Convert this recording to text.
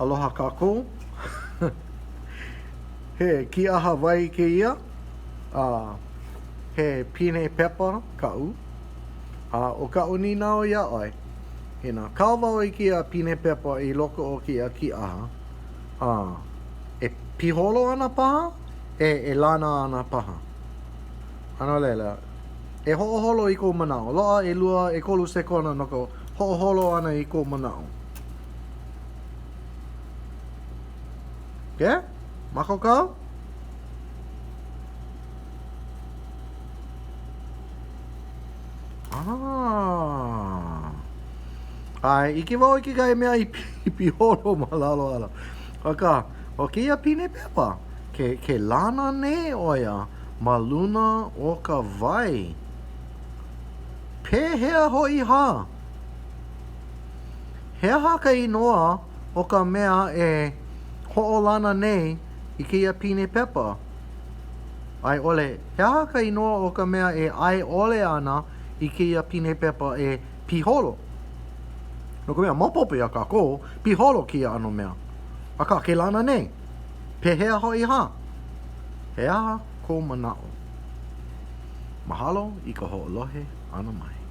Aloha kākou. He kīʻaha wai kēia, a he pine pepa kaʻu. A ʻo kaʻu nīnau iā ʻoe, inā kau wau i kēia pine pepa i loko o kēia kīʻaha, a e piholo ana paha, e e lana ana paha? A no laila, e hoʻoholo i kou manaʻo. Loaʻa ʻelua, ʻekolu sekona no ka hoʻoholo ʻana i kou manaʻo. Ke? Mākaukau? Ah. ʻAe, ʻike wau i kekahi mea i piholo ma lalo ala. Akā, ʻo kēia pine pepa, ke, ke lana nei ʻo ia ma luna o ka wai. Pehea hoʻi hā? He aha ka inoa o ka mea e hoʻolana nei i kēia pine pepa? A i ʻole, he aha ka inoa o ka mea e ʻae ʻole ana i kēia pine pepa e piholo? No ka mea, maopopo iā kākou, piholo kēia ʻano mea. Akā, ke lana nei, pehea hoʻi hā? He aha kou manaʻo? Mahalo i ka hoʻolohe ʻana mai.